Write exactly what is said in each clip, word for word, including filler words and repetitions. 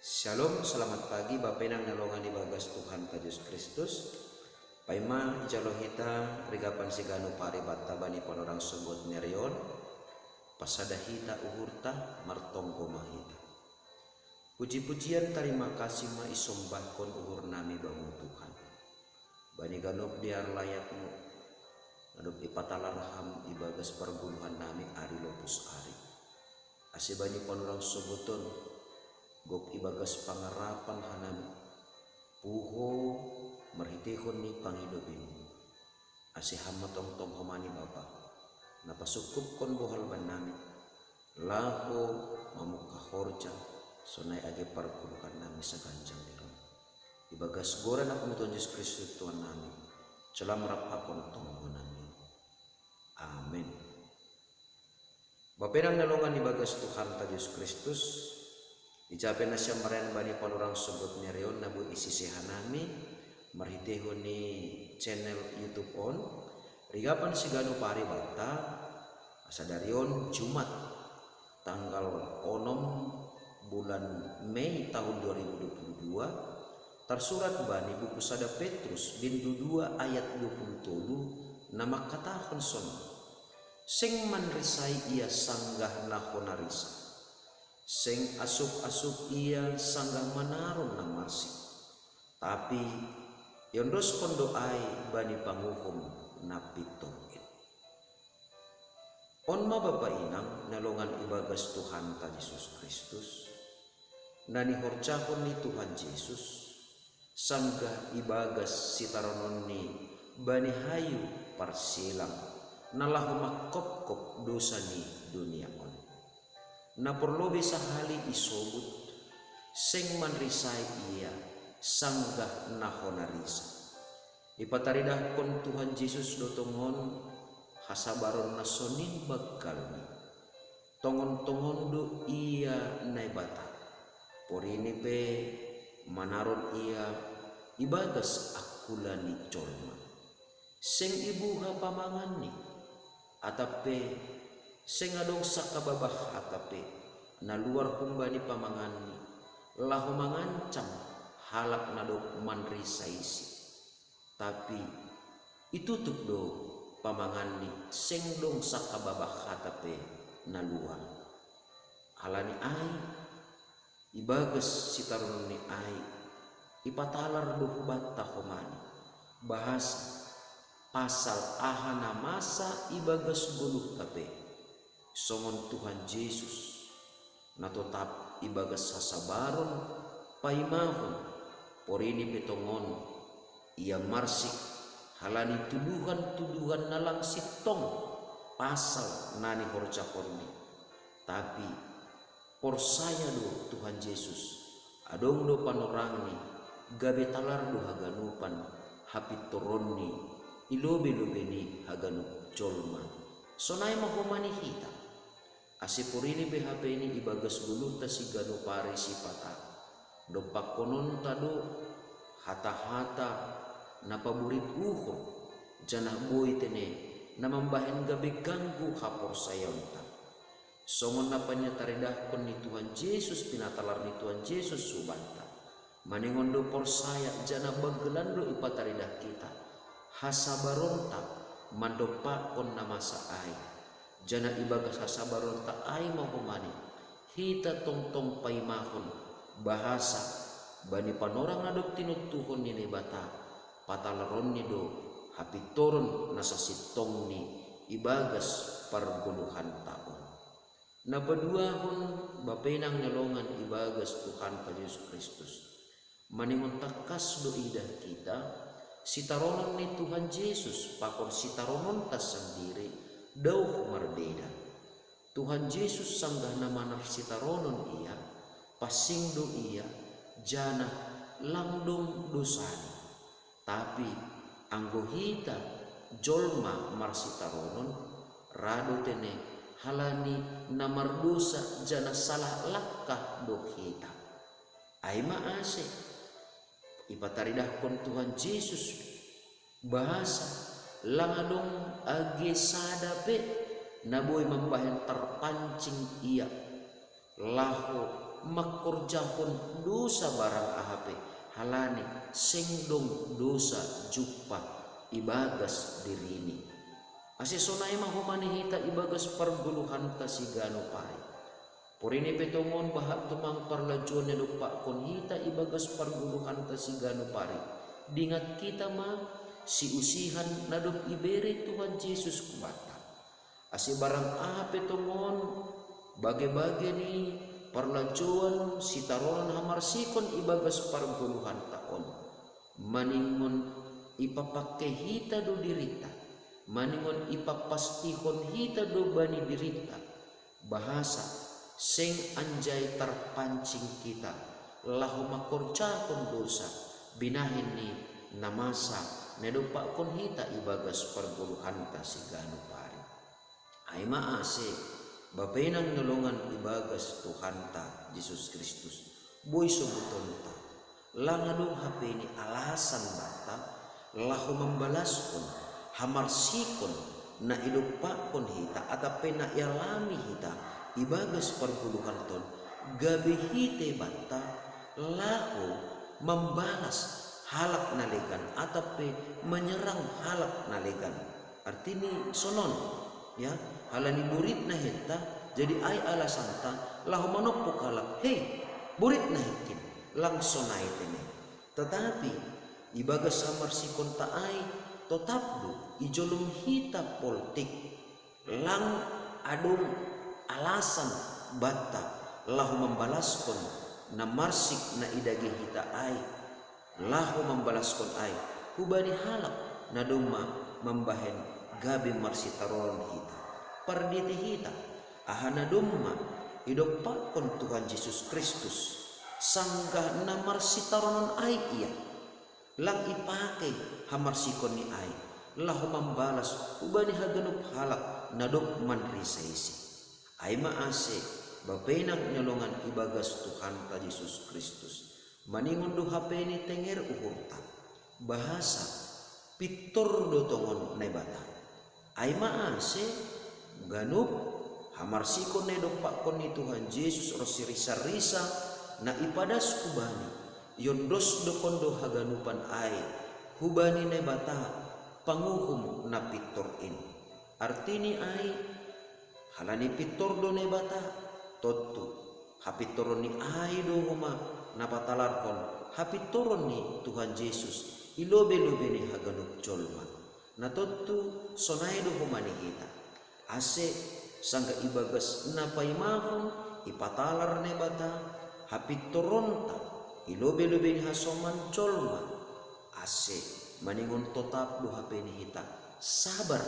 Shalom, selamat pagi, bapenang na longan ibagas Tuhanta Jesus Kristus. Paima ijalo hita rigapan siganu paribatta bani panorang sogot ni ari on, pasada hita uhurta, martonggo ma hita. Puji-pujian tarima kasih ma isombahkon uhurnami bamu Tuhan. Bani ganup dear layakmu, na dob ipatalar ham ibagas pargoluhannami ari lopus ari. Ase bani panorang sogot on, gok ibagas pangarapan hanami, puho marhiteihon ni pangidopimu. Ase ham ma tongtong homani Bapa, na pasungkupkon bohal bannami, laho mamungkah horja, sonai age pargoluhannami saganjang ni roh. Ibagas goran Anakmu Tuhan Jesus Kristus Tuhannami, jala marapakon tonggonami. Amen. Bapenang na longan ibagas Tuhanta Jesus Kristus, ija pe nasiam marianan bani panorang sogot ni ari on na boi isise hanami marhiteihon ni channel YouTube on, rigapan siganu paribatta, sadari on Jumat, tanggal onom bulan Mei tahun dua ribu dua puluh dua, tarsurat bani buku sada Petrus bindu dua ayat dua puluh tolu, na mangkatahon sonon: Seng manrisai ia sanggah na hona risa. Seng asup-asup ia sanggah manaron na marsik. Tapi iondoskon do ai bani panguhum na pintor in. On ma bapa inang na longan ibagas Tuhanta Jesus Kristus, na nihorjahon ni Tuhan Jesus, sanggah ibagas sitarononni bani hayu parsilang, na laho mangkopkop dosa ni dunia on. Na porlobei sahali isobut, seng manrisai ia sanggah na hona risa. Ipataridahkon Tuhan Jesus do tongon hasabaron na sonin banggalni. Tongon-tongon do ia Naibata, porini pe manaron ia ibagas angkula ni jolma. Seng ibuha pamanganni, atap pe seng adong sangkababah hata pe na luar humbani pamanganni, laho mangancam halak na dob manrisaisi. Tapi itutup do pamanganni, seng dong sangkababah hata pe na luar. Halani ai, ibagas sitarononni ai, ipatalar do hubanta homani, bahasa pasal aha na masa ibagas goluhta pe, songon Tuhan Jesus, na totap ibagas hasabaron paimahon, porini pe tongon ia marsik halani tuduhan-tuduhan na lang sintong pasal na nihorjahonni. Tapi porsaya do Tuhan Jesus, adong do panorangni, gabe talar do haganupan hapintoronni i lobei-lobei ni haganup jolma. Sonai ma homani hita. Ase porini pe hapeni ibagas goluhta siganup ari sipata, dompakkononta do hata-hata na paburit uhur, janah boi tene na mambahen gabe ganggu haporsayaonta. Songon na pinataridahkon ni Tuhan Jesus, pinatalar ni Tuhan Jesus hubanta. Maningon do porsaya janah banggalan do ipataridah hita hasabaronta mandompakkon na masa ai. Janah ibagas hasabaronta ai ma homani hita tongtong paimahon bahasa bani panorang na dob tinontuhon ni Naibata, patalaronni do hapintoron na sasintongni ibagas pargoluhanta on. Na paduahon, bapenang na longan ibagas Tuhanta Jesus Kristus, maningon tangkas do idah hita sitaronon ni Tuhan Jesus pakon sitarononta sandiri daoh marbeda. Tuhan Jesus sanggah na manarsitaronon ia, pansing do ia, janah lang dong dosani. Tapi anggo hita jolma marsitaronon, ra do tene halani na mardosa janah salah langkah do hita. Ai ma ase ipataridahkon Tuhan Jesus bahasa lang adong age sada pe na boi mambahen tarpancing ia laho makkorjahon dosa barang aha pe, halani seng dong dosa jumpa ibagas dirini. Ase sonai ma homa ni hita ibagas pargoluhanta siganup ari. Porini pe tongon bahat tumang parlajuon na dompakkon hita ibagas pargoluhanta siganup ari. Dingat hita ma siusihan na dob ibere Tuhan Jesus hubanta. Ase barang aha pe tongon bage-bage ni parlajouon sitaronon hamarsikon ibagas pargoluhanta on, maningon ipapangke hita do dirinta, maningon ipapastihon hita do bani dirinta, bahasa seng anjai tarpancing hita laho mangkorjahon dosa, binahen ni na masa na dompakkon hita ibagas pargoluhanta siganup ari. Ai ma ase, bapa inang na longan ibagas Tuhanta Jesus Kristus, boi sobutonta, lang adong hape ni alasan banta laho mambalaskon hamarsikon na idompakkon hita atap pe na ialami hita ibagas pargoluhanta on, gabe hite banta laho mambalas halak na legan atap pe manyarang halak na legan. Artini sonon, ya, halani borit na henta, jadi ai alasanta laho manompok halak, "Hei, borit na hengkin, lang sonai tene." Tetapi ibagas hamarsikonta ai, totap do ijolom hita poltik, lang adong alasan banta laho mambalaskon na marsik na idagei hita ai. Laho mambalaskon ai hubani halak na domma mambahen gabe marsitaronon hita. Parditi hita aha na domma idompakkon Tuhan Jesus Kristus, sanggah na marsitaronon ai ia, lang ipake hamarsikonni ai laho mambalas hubani haganup halak na dob manrisaisi. Ai ma ase, bapa inang na longan ibagas Tuhanta Jesus Kristus, maningon do hape ni tenger uhurta, bahasa pintor do tongon Naibata. Ai ma ase, ganup hamarsikon na idompakkon ni Tuhan Jesus ronsi risa-risa na ipadas hubani, iondos dokon do haganupan ai hubani Naibata, panguhum na pintor in. Artini ai, halani pintor do Naibata, tontu hapintoron ni ai do homa na patalarhon hapintoron ni Tuhan Jesus i lobei-lobei ni haganup jolma. Na tontu sonai do homa ni hita. Ase, sanggah ibagas na paimahon ipatalar Naibata hapintoronta i lobei-lobei ni hasoman jolma, ase maningon totap do hape ni hita sabar,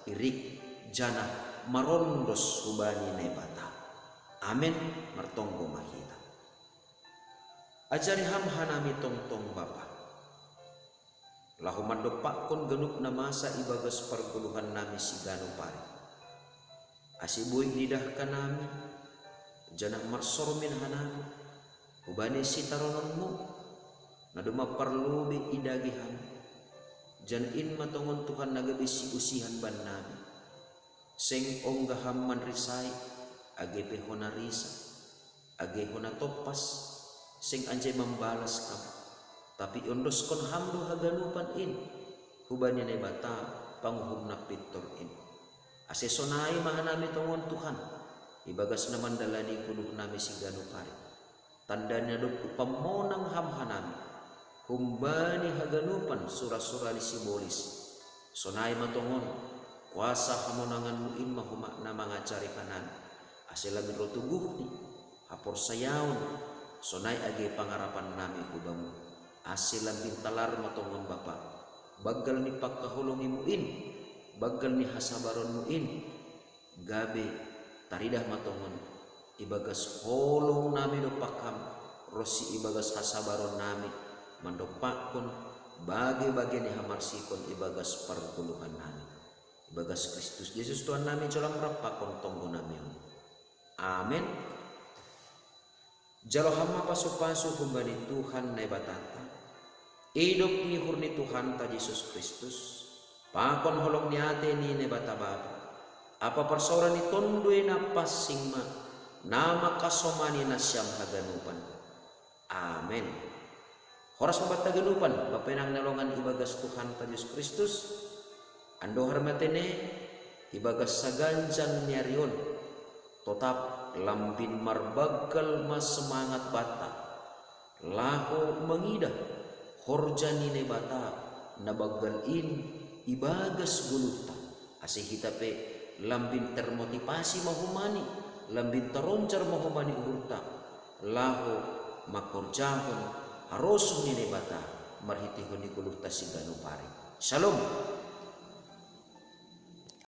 irik, janah marondos hubani Naibata. Amen. Martonggo ma hita. Ajari Ham hanami tongtong, Bapa, laho mandompakkon ganup na masa ibagas pargoluhannami siganup ari, ase boi ididah hanami, janah marsormin hanami hubani sitarononmu, na domma parlobei idagei hami. Janah in ma tongon Tuhan na gabe siusihan bannami. Seng ongga Ham manrisai, age pe hona risa, age hona tompas, seng anjai mambalas Ham, tapi iondoskon Ham do haganupan in hubani Naibata, panguhum na pintor in. Ase sonai ma hanami tongon Tuhan, ibagas na mandalani goluhnami siganup ari. Tanda na dob ipammonang Ham hanami humbani haganupan sura-sura ni sibolis, sonai ma tongon kuasa hamonanganmu in ma homa na mangajari hanami, ase lambin roh toguhni haporsayaon, sonai age pangarapannami hu Bamu, ase lambin talar ma tongon Bapa, banggal ni panghaholongimu in, banggal ni hasabaronmu in, gabe taridah ma tongon ibagas holongnami dompak Ham, ronsi ibagas hasabaronnami mandompakkon bage-bage ni hamarsikon ibagas pargoluhannami. Ibagas Kristus Jesus Tuhannami, jolo Ham rap pakon tonggonami on. Amen. Jalo Ham ma pasu-pasu humbani Tuhan Naibatanta, idop ni uhur ni Tuhanta Jesus Kristus, pakon holong ni atei ni Naibata Bapa, ampa parsaoran ni Tonduy Napansing ma, na makasomani nasiam haganupan. Amen. Horas ma banta haganupan, bapa inang na longan ibagas Tuhanta Jesus Kristus, andohar ma tene ibagas saganjang ni ari on, totap lambin marbanggal ma semangat banta, laho mangidah horja ni Naibata na banggal in ibagas goluhta, ase hita pe lambin termotivasi ma homani, lambin taronjar ma homani uhurta, laho mangkorjahon harosuh ni Naibata marhitehon ni goluhta siganup ari. Shalom.